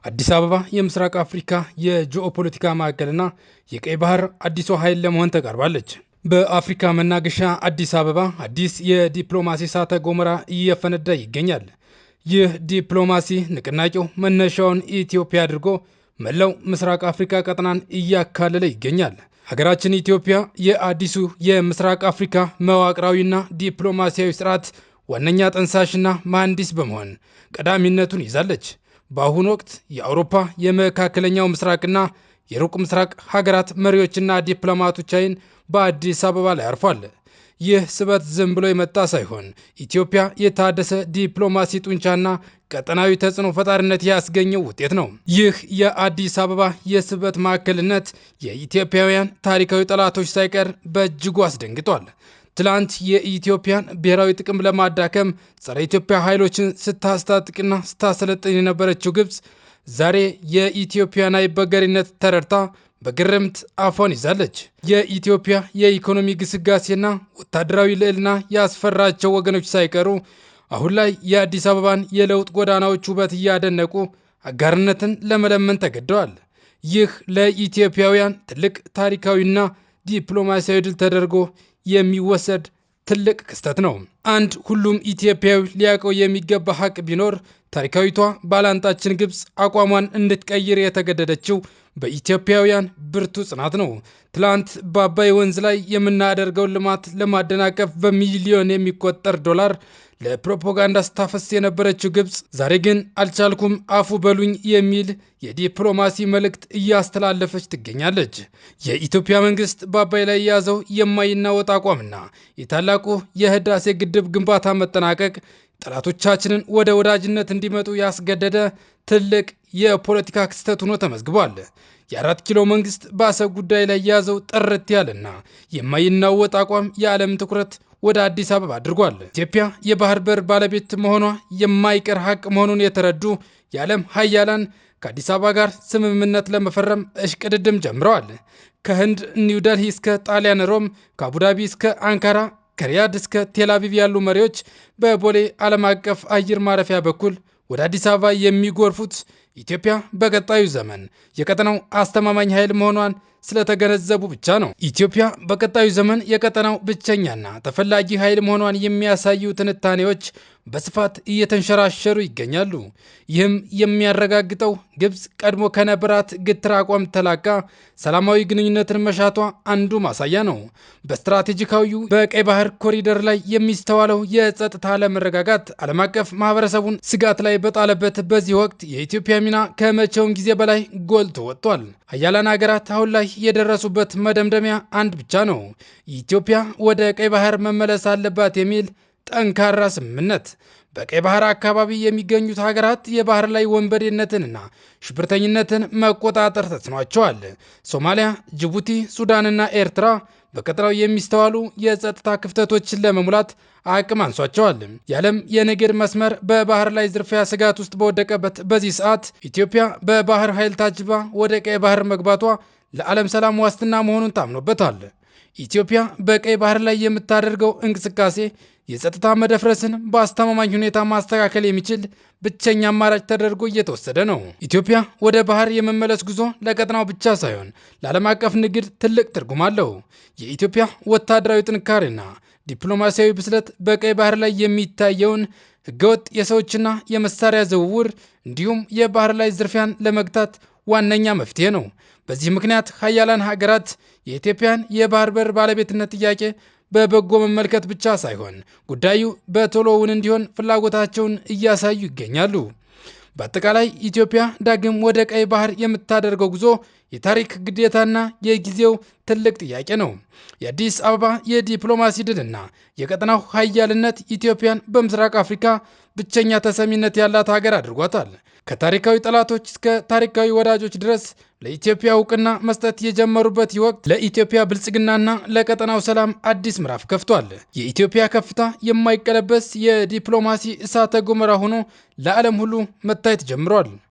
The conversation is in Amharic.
አዲስ አበባ የምስራቅ አፍሪካ የጂኦፖለቲካ ማዕከልና የቀይ ባህር አዲሷ ኃይል ለመሆን ተቃርባለች። በአፍሪካ መናገሻ አዲስ አበባ አዲስ የዲፕሎማሲ እሳተ ገሞራ እየፈነዳ ይገኛል። ይህ ዲፕሎማሲ ንቅናቄው መነሻውን ኢትዮጵያ አድርጎ መላው ምስራቅ አፍሪካ ቀጠናን እያካለለ ይገኛል። ሀገራችን ኢትዮጵያ የአዲሱ የምስራቅ አፍሪካ መዋቅራዊና ዲፕሎማሲያዊ ስርዓት ዋነኛ ጠንሳሽና መሐንዲስ በመሆን ቀዳሚነቱን ይዛለች። በአሁኑ ወቅት የአውሮፓ፣ የመካከለኛው ምስራቅና የሩቅ ምስራቅ ሀገራት መሪዎችና ዲፕሎማቶች አይን በአዲስ አበባ ላይ አርፏል። ይህ ስበት ዝም ብሎ የመጣ ሳይሆን ኢትዮጵያ የታደሰ ዲፕሎማሲ ጡንቻና ቀጠናዊ ተጽዕኖ ፈጣሪነት ያስገኘው ውጤት ነው። ይህ የአዲስ አበባ የስበት ማዕከልነት የኢትዮጵያውያን ታሪካዊ ጠላቶች ሳይቀር በእጅጉ አስደንግጧል። ትላንት የኢትዮጵያን ብሔራዊ ጥቅም ለማዳከም ጸረ ኢትዮጵያ ኃይሎችን ስታስታጥቅና ስታሰለጥን የነበረችው ግብፅ ዛሬ የኢትዮጵያን አይበገሪነት ተረድታ በግርምት አፏን ይዛለች። የኢትዮጵያ የኢኮኖሚ ግስጋሴና ወታደራዊ ልዕልና ያስፈራቸው ወገኖች ሳይቀሩ አሁን ላይ የአዲስ አበባን የለውጥ ጎዳናዎች ውበት እያደነቁ አጋርነትን ለመለመን ተገደዋል። ይህ ለኢትዮጵያውያን ትልቅ ታሪካዊና ዲፕሎማሲያዊ ድል ተደርጎ የሚወሰድ ትልቅ ክስተት ነው። አንድ ሁሉም ኢትዮጵያዊ ሊያውቀው የሚገባ ሀቅ ቢኖር ታሪካዊቷ ባላንጣችን ግብፅ አቋሟን እንድትቀይር የተገደደችው በኢትዮጵያውያን ብርቱ ጽናት ነው። ትላንት በአባይ ወንዝ ላይ የምናደርገውን ልማት ለማደናቀፍ በሚሊዮን የሚቆጠር ዶላር ለፕሮፓጋንዳ ስታፈስ የነበረችው ግብፅ ዛሬ ግን አልቻልኩም አፉ በሉኝ የሚል የዲፕሎማሲ መልእክት እያስተላለፈች ትገኛለች። የኢትዮጵያ መንግስት በአባይ ላይ የያዘው የማይናወጥ አቋምና የታላቁ የህዳሴ ግድብ ግንባታ መጠናቀቅ ጠላቶቻችንን ወደ ወዳጅነት እንዲመጡ ያስገደደ ትልቅ የፖለቲካ ክስተት ሆኖ ተመዝግቧል። የአራት ኪሎ መንግስት በአሰብ ጉዳይ ላይ የያዘው ጥርት ያለና የማይናወጥ አቋም የዓለም ትኩረት ወደ አዲስ አበባ አድርጓል። ኢትዮጵያ የባህር በር ባለቤት መሆኗ የማይቀር ሀቅ መሆኑን የተረዱ የዓለም ሀያላን ከአዲስ አበባ ጋር ስምምነት ለመፈረም እሽቅድድም ጀምረዋል። ከህንድ ኒው ደልሂ እስከ ጣሊያን ሮም፣ ከአቡዳቢ እስከ አንካራ፣ ከሪያድ እስከ ቴልአቪቭ ያሉ መሪዎች በቦሌ ዓለም አቀፍ አየር ማረፊያ በኩል ወደ አዲስ አበባ የሚጎርፉት ኢትዮጵያ በቀጣዩ ዘመን የቀጠናው አስተማማኝ ኃይል መሆኗን ስለተገነዘቡ ብቻ ነው። ኢትዮጵያ በቀጣዩ ዘመን የቀጠናው ብቸኛና ተፈላጊ ኃይል መሆኗን የሚያሳዩ ትንታኔዎች በስፋት እየተንሸራሸሩ ይገኛሉ። ይህም የሚያረጋግጠው ግብፅ ቀድሞ ከነበራት ግትር አቋም ተላቃ ሰላማዊ ግንኙነትን መሻቷ አንዱ ማሳያ ነው። በስትራቴጂካዊው በቀይ ባህር ኮሪደር ላይ የሚስተዋለው የጸጥታ አለመረጋጋት ዓለም አቀፍ ማህበረሰቡን ስጋት ላይ በጣለበት በዚህ ወቅት የኢትዮጵያ ሚና ከመቼውም ጊዜ በላይ ጎልቶ ወጥቷል። ሀያላን ሀገራት አሁን ላይ የደረሱበት መደምደሚያ አንድ ብቻ ነው። ኢትዮጵያ ወደ ቀይ ባህር መመለስ አለባት የሚል ጠንካራ ስምምነት። በቀይ ባህር አካባቢ የሚገኙት ሀገራት የባህር ላይ ወንበዴነትንና ሽብርተኝነትን መቆጣጠር ተስኗቸዋል። ሶማሊያ፣ ጅቡቲ፣ ሱዳንና ኤርትራ በቀጠናው የሚስተዋሉ የጸጥታ ክፍተቶችን ለመሙላት አቅም አንሷቸዋል። የዓለም የንግድ መስመር በባህር ላይ ዝርፊያ ስጋት ውስጥ በወደቀበት በዚህ ሰዓት ኢትዮጵያ በባህር ኃይል ታጅባ ወደ ቀይ ባህር መግባቷ ለዓለም ሰላም ዋስትና መሆኑን ታምኖበታል። ኢትዮጵያ በቀይ ባህር ላይ የምታደርገው እንቅስቃሴ የጸጥታ መደፍረስን በአስተማማኝ ሁኔታ ማስተካከል የሚችል ብቸኛ አማራጭ ተደርጎ እየተወሰደ ነው። ኢትዮጵያ ወደ ባህር የመመለስ ጉዞ ለቀጠናው ብቻ ሳይሆን ለዓለም አቀፍ ንግድ ትልቅ ትርጉም አለው። የኢትዮጵያ ወታደራዊ ጥንካሬና ዲፕሎማሲያዊ ብስለት በቀይ ባህር ላይ የሚታየውን ህገወጥ የሰዎችና የመሳሪያ ዝውውር እንዲሁም የባህር ላይ ዝርፊያን ለመግታት ዋነኛ መፍትሄ ነው። በዚህ ምክንያት ሀያላን ሀገራት የኢትዮጵያን የባህር በር ባለቤትነት ጥያቄ በበጎ መመልከት ብቻ ሳይሆን ጉዳዩ በቶሎ እውን እንዲሆን ፍላጎታቸውን እያሳዩ ይገኛሉ። በአጠቃላይ ኢትዮጵያ ዳግም ወደ ቀይ ባህር የምታደርገው ጉዞ የታሪክ ግዴታና የጊዜው ትልቅ ጥያቄ ነው። የአዲስ አበባ የዲፕሎማሲ ድልና የቀጠናው ሀያልነት ኢትዮጵያን በምስራቅ አፍሪካ ብቸኛ ተሰሚነት ያላት ሀገር አድርጓታል። ከታሪካዊ ጠላቶች እስከ ታሪካዊ ወዳጆች ድረስ ለኢትዮጵያ እውቅና መስጠት የጀመሩበት ይህ ወቅት ለኢትዮጵያ ብልጽግናና ለቀጠናው ሰላም አዲስ ምዕራፍ ከፍቷል። የኢትዮጵያ ከፍታ የማይቀለበስ የዲፕሎማሲ እሳተ ገሞራ ሆኖ ለዓለም ሁሉ መታየት ጀምሯል።